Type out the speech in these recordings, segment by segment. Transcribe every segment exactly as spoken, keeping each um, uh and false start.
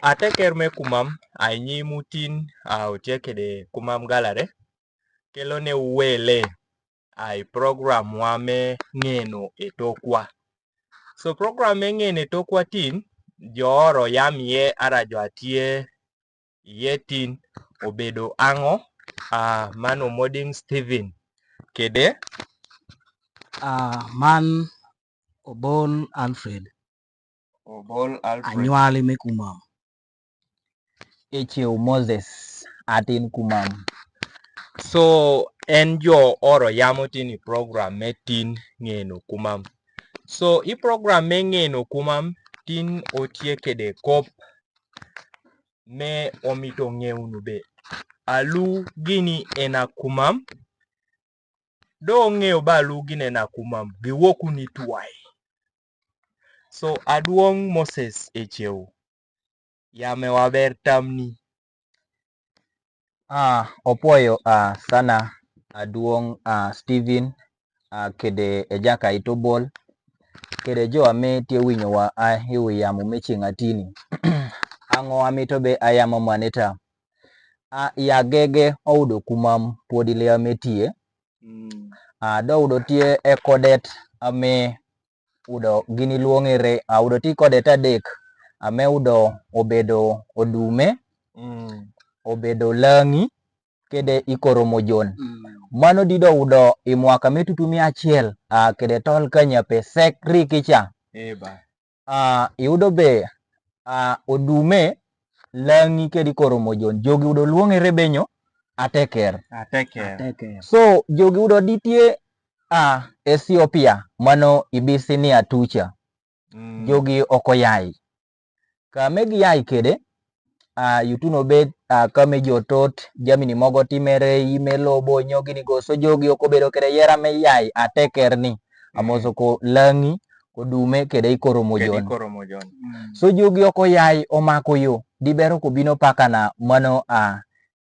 Ateker me kumam, ai nyi mutin, a, otie kede kumam galare. Kelone wele, ai program wa me ngeno etokwa. So program me ngeno etokwa tin, jo oro yam ye ara jo atie ye tin obedo ango, a, man Omoding Stephen. Kede? A, man Obol Alfred. Obol Alfred. Anywali me kumam. Echeu Moses atin kumam. So, en jo oro yamo tin i program me tin ngeno kumam. So, i program me ngeno kumam tin otie kede kop me omito ng'e unu be. Alu gini en a kumam. Do ng'eyo ba alu gini en a kumam. Gi wok unu twai. So, aduong' Moses Echeu. Yame wa ber tamni. A, opuoyo, a, sana aduong', a, Stephen, a, kede e jaka ito bol, kede jo ame tie winyo wa a hiwi yamo me cing atini. Ango amito be ayamo manita. A, ya gege oudo kumam podi le ame tie. Mm. A, do udo tie e kodet ame udo gini luong'e re, a, udo ti kodet adek, ame udo obedo odume, mm, obedo lang'i, kede ikoro mojon. Mm. Mano dido udo i mwaka me tutu mia achiel, a, kede tol kanya pe sek ri kicha. Eba. A, iyudo be, a, odume, lang'i kede ikoro mojon. Jogi udo luong'e re benyo, ateker. Ateker. Ateker. So, jogi udo ditie, a, Ethiopia, mano ibisi ni atucha. Mm. Jogi ok oyayi. Kame giyayi kede, a, yutuno bet, a, kame jotot, jamini mogo timere, ime lobo, nyo gini go. So jogi ok obedo kede yera me yayi, ateker ni. Mm. Amoso ko lang'i, odume, kede ikoro mojon. Kede ikoro mojon. Mm. So jogi ok oyayi omako yo, dibero ko bino paka na mano, a,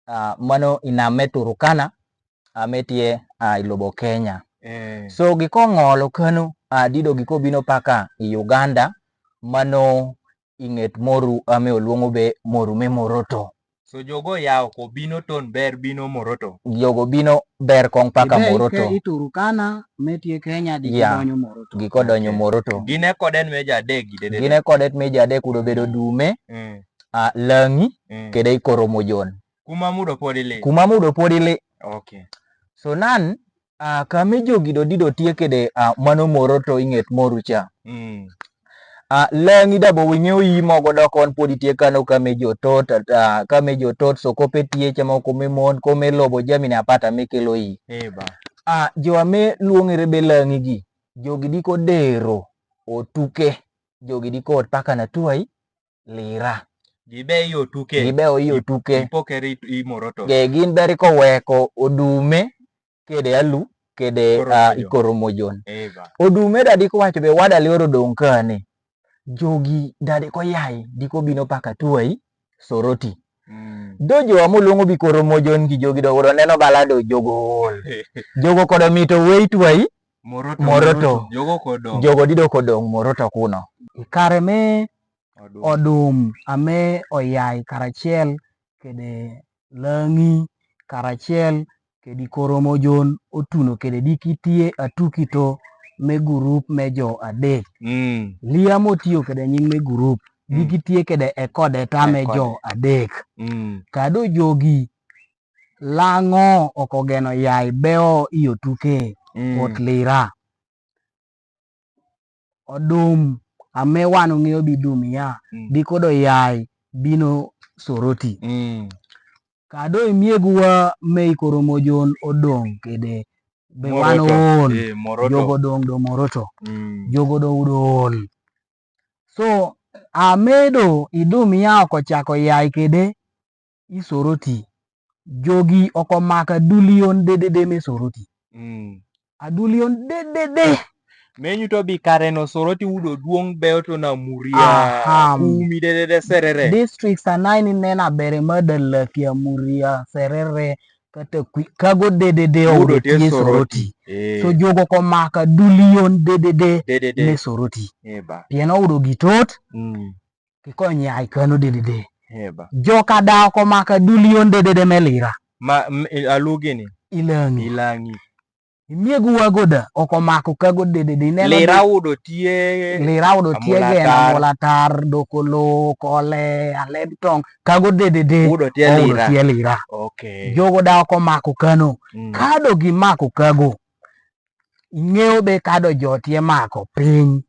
a, mano i nam me Turkana, ame tie, a, i lobo Kenya. Eh. So gikong'olo kano, a, dido gikobino paka i Uganda, mano i ng'et moru ame oluong'o be moru me Moroto. So jogo yawo kobino ton ber bino Moroto? Jogo bino ber kong paka Moroto. Ibe ike i Turkana me tie Kenya di, yeah, gidonyo Moroto. Gikodonyo, okay, Moroto. Gine kodet me jadek gidede. Gine kodet me jadek udo bedo dume, mm, a, lang'i, mm, kede ikoro mojon. Kuma mudo podi li? Kuma mudo podi li. Okay. So nan, a, kame jogi do dido tie kede, a, mano Moroto i ng'et moru cha. Mm. A, lang'i da bo wing'e oyi mogo do kon podi tie kano kame jotot, a, kame jotot so kope tie chamo kome mon, kome lobo jamini apata me kelo yi. Eba. A, jo ame luong'ere be lang'i gi, jogi diko dero otuke, jogi diko ot paka na tuai, Lira. Gibe yo tuke. Gibe yo tuke. Ipoker i, i Moroto. Ge gin beri ko weko odume, kede alu, kede, ah, ikoro mojon. Eba. Odume da diko wacho be wada lioro dong' kane. Jogi da diko yayi, diko bino paka tuai, Soroti. Mm. Do jo amo luongo bi koro mojon gi jogi do wuro neno bala do jogo ol. Jogo kodo mito wei tuai, Moroto, Moroto. Moroto. Jogo kodong'. Jogo dido kodong' Moroto kuno. Kare me Odum. Odum ame oyayi karachiel kede Lang'i karachiel kede Koromojon otuno kede dikitie atukito me gurup me jo adek. Mm. Lia motiyo kede nying me gurup, mm, dikitie kede ekodeta me jo adek. Mm. Kado jogi lang'o ok ogeno yayi beo iyo tuke, mm, ot Lira. Odum ame wan ong'eyo bi dum ya, mm, dikodo yayi bino Soroti. Mm. Kado imiegu wa me Koromojon odong' kede be wan Moroto. Ool. Eh, Moroto. Jogo dong' do Moroto. Mm. Jogo do udo ol. So, ame do idum ya ok ochako yayi kede i Soroti. Jogi ok omako adulion dedede me Soroti. Mm. Adulion dedede. Me nyuto bi kare no Soroti udo duong' beyo to na Muria, aha, Kumi dedede Serere. Districts anaini nena bere ma dalaki a Muria, Serere, kata Kwi-, kago dedede udo tie Soroti. Soroti. Eh. So jogo ok omako adulion dedede, dedede, me Soroti. Eba. Pien udo gi tot. Mm. Ki ko nyai kano dedede. Heba. Joka da oko mako dulion dedede me lira. Ma, m-, i-, alugi ni. Ilang'i. Ilang'i. Imie gu wago da, oko mako kago dedede. Ineno lira di udo tie. Lira udo tie Amolatar. Gen, Amolatar, Dokolo, Kole, Alebtong. Kago dedede. Udo tie lira. Udo tie lira. Okay. Jogo da oko mako kano. Mm. Kado gi mako kago. Ing'eyo be kado jo tie mako piny.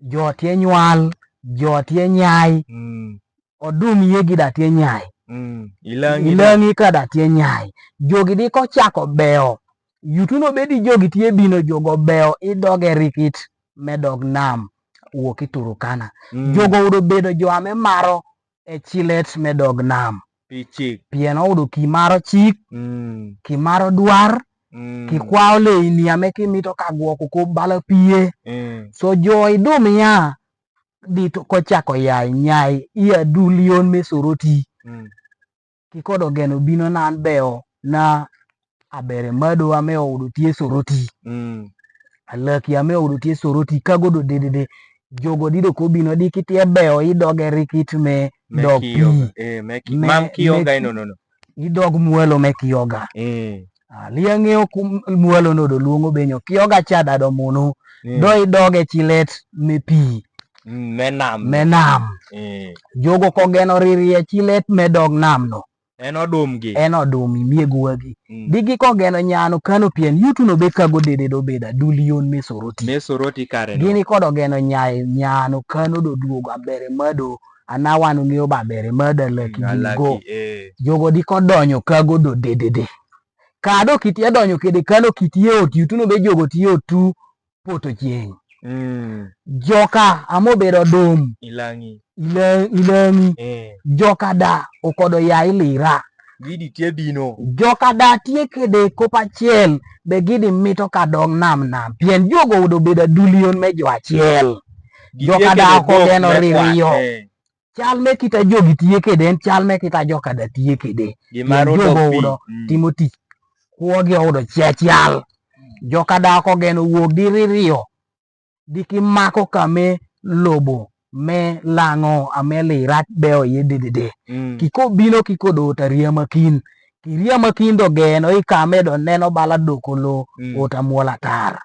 Jo tie nywal, jo tie nyai. Mm. Odum yie gi da tie nyai. Mm. Ilang'i. Ilang'i ka da tie nyai. Jogi di ko chako beyo. Yutuno be di jogi tie bino jogo beyo idoge rikit me dog nam. Wuok i Turukana. Mm. Jogo udo bedo jo ame maro e chilet me dog nam. Pi chik. Pien oudo ki maro chik, mm, ki maro dwar, mm, ki kwao leini ame kimito ka gwoko ko bala pie. Mm. So jo idum ya, di to ko chako ya nyai, iya dulion me Soroti. Mm. Ki kodo geno bino nan beyo na abere mado ame oudo tie Soroti. Mm. Alaki ame oudo tie Soroti kago do dedede. Jogo dido ko bino di kitie beyo idoge rikit me dog pi. Kiyoga. Eh, me ki-, me, mam kiyoga me ino, no, no. Idog mwalo me kiyoga. Eh. Ah, lia ng'eyo kum mwalo no do luongo benyo. Kiyoga cha da do munu. Eh. Do idoge chilet me pi. Mm, me nam. Me nam. Eh. Jogo ko geno riri e chilet me dog nam no. En odum gi. En odum imiego wagi. Mm. Digi ko geno nyano kano pien yutuno be kago dedede obeda dulion me Soroti. Me Soroti kare no. Gini kodo geno nyai nyano kano do duogo abere mado. Ana wanu ng'iyo ba abere mado alaki. Mm, alaki, go. Eh. Jogo di ko donyo kago do dedede. Kado kitie donyo kede kano kitie ot yutuno be jogo tie otu. Poto chieng'. Mm. Joka amo bedo dum. Ilang'i. Ila-, ilang'i. Eh. Joka da okodo ya ilira. Gidi tie bino. Joka da tie kede kopa chiel be gidi mito ka dog nam nam. Pien jogo udo bedo dulion me jo achiel. Joka da oko geno ririyo. Eh. Chal me kita jogi tie kede, en chal me kita joka da tie kede. Gima jogo udo timo tich. Kwogi oudo chia chial. Joka da oko geno wuog di ririyo. Di ki mako kame lobo me lang'o ame lira beyo ye dedede. Mm. Ki ko bino ki kodo ota ria makin. Ki ria makin do geno i kame do neno bala dokolo ota mwolatar.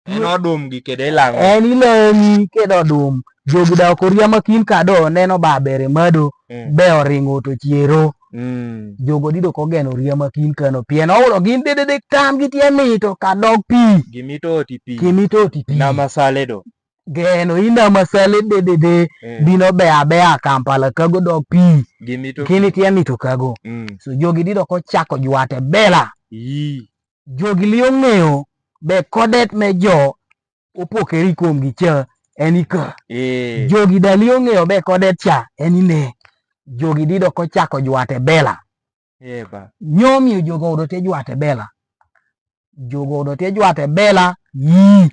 En odum gi kede ilang'o. En ilang'i kede odum. Jogi da oko ria makin kado neno ba abere mado. Mm. Be oringo to chiero. Mm. Jogo dido ko geno ria makin kano. Pien oudo gin dedede tam gi tie mito ka dog pi. Gimito oti pi. Gimito oti pi. Nama sale do. Geno ina masale dedede. Mm. Bino be abe a Kampala kago dog pi. Gimito pi. Gini tie mito kago. Mm. So jogi dido ko chako jwate bela. Ii. Jogi liyo ng'eyo be kodet me jo opokeri kuomgi cha en ika. Eh. Jogi da liyo ng'eyo be kodet cha en ine. Jogi dido ko chako jwate bela. Eh, ba. Nyomiyo jogo udo te jwate bela. Jogo udo te jwate bela yi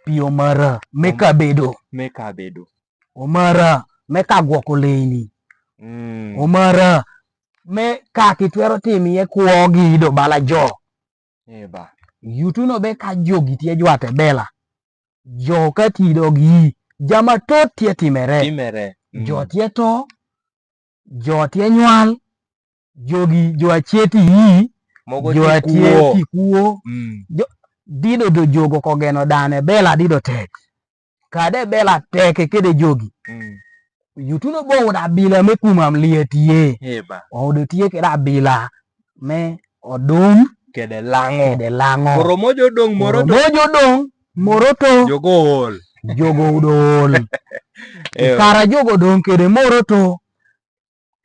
pi omara me kabedo. Me kabedo. Omara me ka gwoko leini. Mm. Omara me ka kitwero timi ye kwogi do bala jo. Eh, ba. Yutuno be ka jogi tie jwate bela. Jo ka ti dog yi. Jama tot tie timere. Timere. Mm. Jo tie to. Jo tie nywal. Jogi jo achieti yi. Mogo jo atie ti kuo. Mm. Jo, dido do jogo ko geno dane bela dido tek. Kade bela tek kede jogi. Mm. Yutuno bo udo abila me kumam lieti ye. Eh, ba. Oudo tie kede abila me odum. Kede lang'o. Kede lang'o. Koro mojo dong moro to. Koro mojo dong moro to. Jogo ol. Jogo udo ol. Eh. Kara jogo dong kede moro to.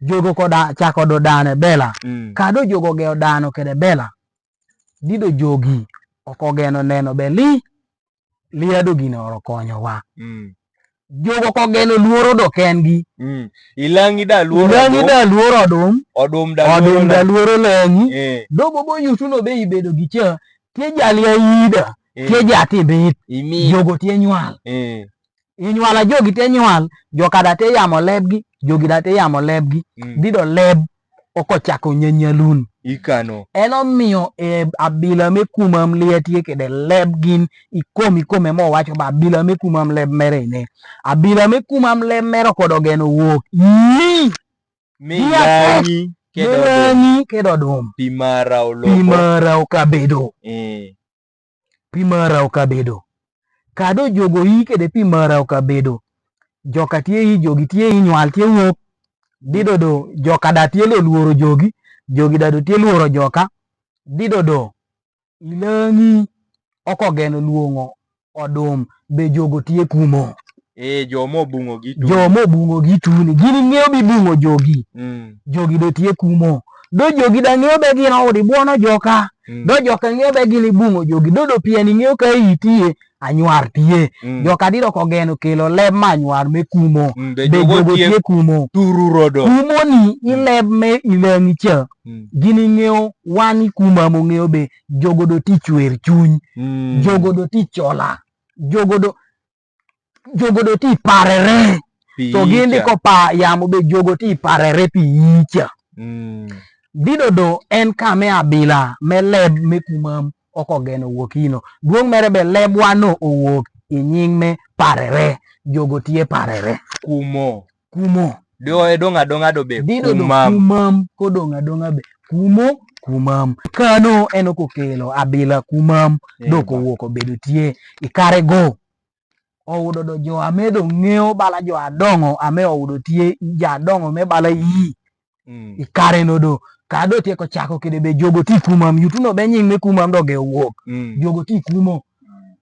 Jogo koda chako do dane bela. Mm. Kado jogo geo dano kede bela. Dido jogi oko geno neno be li. Liado gino oro konyowa. Mm. Jogo ko geno luoro do kengi. Mm. Ilang'i da luoro. Ilang'i da luoro odum. Odum da luoro lang'i. Eh. Dogo bo yutuno be ibedo gi cha. Tie jalia ida. Eh. Tie jati bit. Imi. Jogo tie nywal. Eh. Inywala jogi te nywal. Joka da te yamo lebgi. Jogi da te yamo lebgi. Mm. Dido leb. Oko chako nyanyalun. I kano. En omiyo e abila me Kumam liye tye kede leb gin i kom i kome mo waco ba abila me Kumam leb mere ine. Abila me Kumam leb mere okodo geno wuok. Yi. Mi Iya, langi mi kedo dum. Langi kedo dum. Pi mara oloko. Pi mara okabedo. Eh. Pi mara okabedo. Kado jogo yi kede pi mara okabedo. Joka tye yi, jogi tye yi, nywal tye wuok. Dido do, joka da tye lo luoro jogi. Jogi da do tye luoro joka. Dido do, i langi oko geno luongo odum be jogo tye kumo. Eh, jo mo bungo gi tuni. Jo mo bungo gi tuni. Gini ng'eyo bi bungo jogi. Mm. Jogi do tye kumo. Do jogi da ng'eyo be gin odi buono joka. Mm. Do joka ng'eyo be gin ibungo jogi. Do do pien ing'eyo ka iti e anywar tye. Mm. Joka diro ko geno kelo leb ma anywar me kumo. Mm, be be jogo jogo tye tye kumo. Turu rodo. Kumo ni i leb me i langi cha. Mm. Gini ng'eyo wan i Kumam ong'eyo be jogo do ti chwer chuny. Mm. Jogo do ti chola. Jogo do jogo do ti parere. Pi to gin di icha. Ko pa yamo be jogo ti parere pi icha. Mm. Dido do en kame abila me leb me Kumam oko geno wuok ino. Duong' mere be leb wano owuok i nying me parere. Jogo tye parere. Kumo. Kumo. Do e dong' adong'a do be Dido do Kumam. Kumam ko dong' adong'a be. Kumo, Kumam. Kano en oko kelo abila Kumam. Eh, dok ba. Owuok obedo tye i kare go. Oudo do jo ame do ng'eyo bala jo adongo ame oudo tye jo adongo me bala yi. Mm. I kare no do. Ka do tye ko chako kede be jogo ti Kumam. Yutu no be nying me Kumam do ge wuok. Mm. Jogo ti kumo.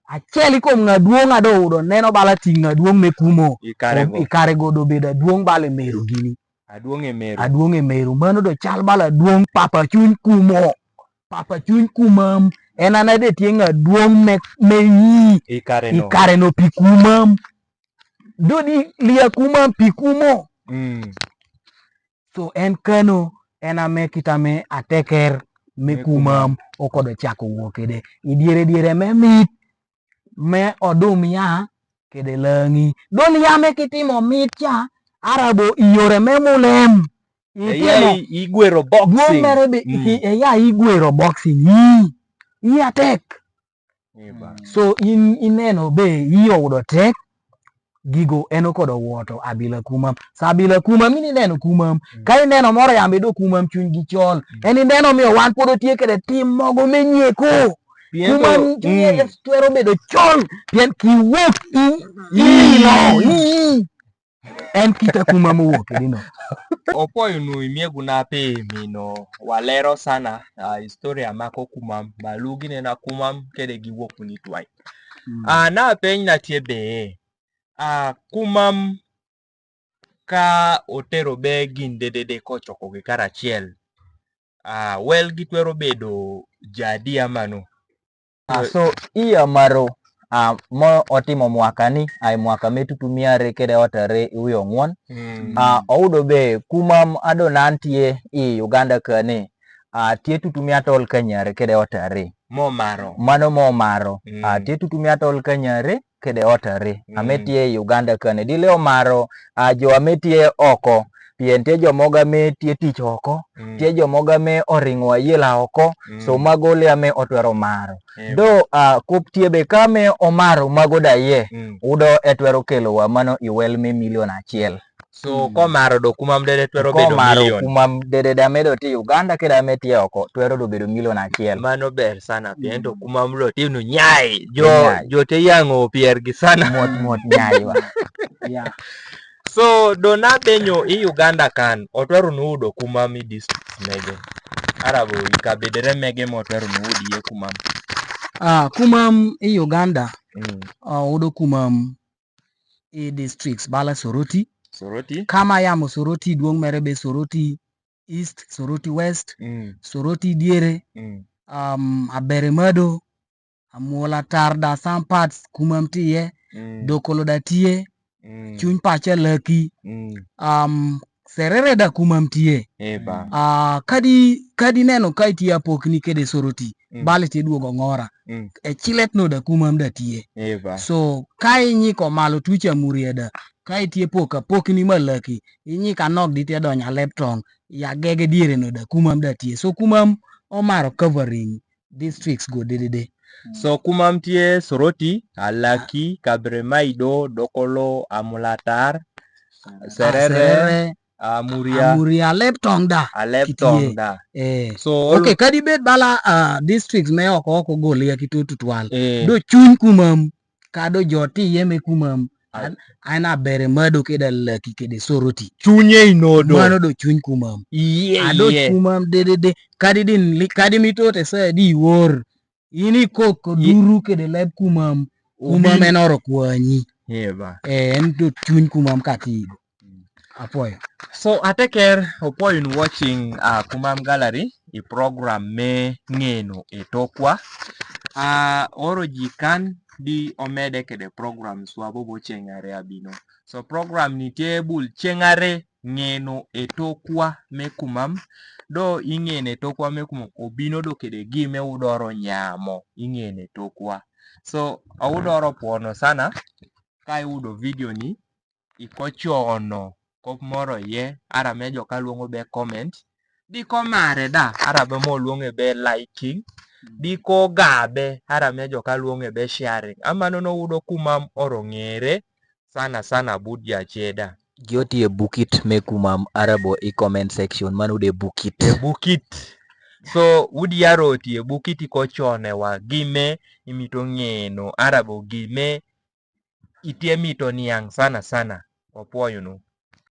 Achiel i kom ng'a duong' ado udo neno bala ti ng'a duong' me kumo. I kare go. I kare go do bedo aduong' bala e Meru gini. Aduong' e Meru. Aduong' e Meru. Mano do chal bala aduong' papa chuny kumo. Papa chuny Kumam. En an ade tye ng'a duong' me, me yi. I kare no. I kare no pi Kumam. Do di liya Kumam pi kumo. Mm. So en kano, en ame kit ame ateker me Kumam okodo chako wuok kede. I dyere dyere me mit, me odum ya, kede langi. Dol ya me kitimo mit cha, arabo i yore me mulem. Eya, itimo i, igwero boxing. Duong' mere be, mm, i, eya igwero boxing. I, i atek. Eba. So in ineno be i oudo tek, gigo en okodo woto abila Kumam. Sa abila Kumam, in ineno Kumam. Mm. Ka ineno moro yambe do Kumam chuny gi chol. Mm. En ineno miyo wan pod otye kede tim mogo me nyeko. Pien Kumam to, chuny mm. Twero bedo chol. Pien kiwuok i, i, i, no, i, i. En kite Kumam owuok kedi no. Opoyo nu imiegu na pe mino walero sana, ah, historia mako Kumam, ba lugi ne na Kumam kede gi wuok ni twai. Mm. Ah, na peny na tie be, ah, Kumam ka otero be gin dedede kochoko gi karachiel. Ah, wel gitwero bedo jadi amano. Ah, so iya maro, ah, mo otimo mwaka ni, ai mwaka me tutu miare kede otare iwi ong'won. Mm. Ah, oudo be Kumam ado nan tie i Uganda kane. Ah, tie tutu mia tol kanyare kede otare. Mo maro. Mano mo maro. Mm. Ah, tie tutu mia tol kanyare kede otare. Mm. Ame tie i Uganda kane. Dile omaro, ah, jo ame tie oko. Pien tie jo moga me tie tich oko. Mm. Tie jo moga me oringo ayela oko. Mm. So mago le ame otwero maro. Eh, do, ah, kup tie be kame omaro mago daye. Mm. Udo etwero kelo wa mano i wel me milion achiel. So, mm, komaro do Kumam dede twero bedo milion. Komaro Kumam dede da medo ti Uganda kede ame tie oko, twero do bedo milion achiel. Mano ber sana, pien to Kumam lo ti nu nyai. Jo, nyai. Jo te yang'o pier gi sana. Mot, mot nyai wa. Yeah. So, do na benyo i Uganda kan, otwero nu udo Kumam i district mege. Arabo i kabedere mege mo otwero nu udo ye Kumam. Ah, Kumam i Uganda, mm, ah, udo Kumam i districts bala Soroti. Soroti. Kama yamo Soroti, duong' mere be Soroti East, Soroti West, mm, Soroti Diere, mm, um, Abere Mado, Amuola Tar da some parts Kumam tiye, mm, Dokolo da tiye, mm, Chuny Pacha Laki, mm, um, Serere da Kumam tiye. Eba. Ah, kadi, kadi neno ka itiye apok ni kede Soroti. Mm. Bali ti duogo ngora. Mm. E cilet no da kumam da tie. Eva. So, ka inyi ko malo tucha murie da. Ka itie poka pokni malaki. Inyi ka nok di tie donya Leptong. Ya gege diere no da kumam da tie. So, kumam omaro covering districts go dedede. So kumam tie Soroti, Alaki, Kabremaido, Dokolo, Amulatar, Serere, Amuria. Amuria, Leptong da. Aleptong da. Eh. So, okay, kadi bed bala, ah, districts me oko oko gol ya ki tutual. Eh. Do chuny kumam. Kado joti yeme kumam. An, an abere mado kede Alaki kede Soroti. Chunye inodo. Mano do chuny kumam. Iye, ado iye. Kumam dedede. Kadi din, li-, kadi mitote sa di wor. Ini kok ko duru kede leb kumam. Kumam en oro kwanyi. Eva. Eh, en do chuny kumam katigo. Apoyo. So, ateker, opo in watching, ah, Kumam Gallery, i program me ngeno e tokwa. Ah, oro jikan di omede kede programs wa bobo chengare abino. So, program ni tebul chengare ngeno e tokwa me kumam. Do ingeno e tokwa me kumam, obino do kede gime udoro nyamo, ingeno e tokwa. So, audoro pono sana, ka iudo video ni, iko chono kop moro ye, ara me jo ka luongo be comment. Di ko mare da, ara be mo luonge be liking. Di ko gabe, ara me jo ka luonge be sharing. Amano no udo kumam oro ngere, sana sana bud ja cheda. Gi oti e bukit me kumam ara bo i comment section, mano ude bukit. E bukit. So, udi aro oti e bukit iko chone wa gime, imito ngeno, ara bo gime, itie mito niang sana sana. Opuoyo nu.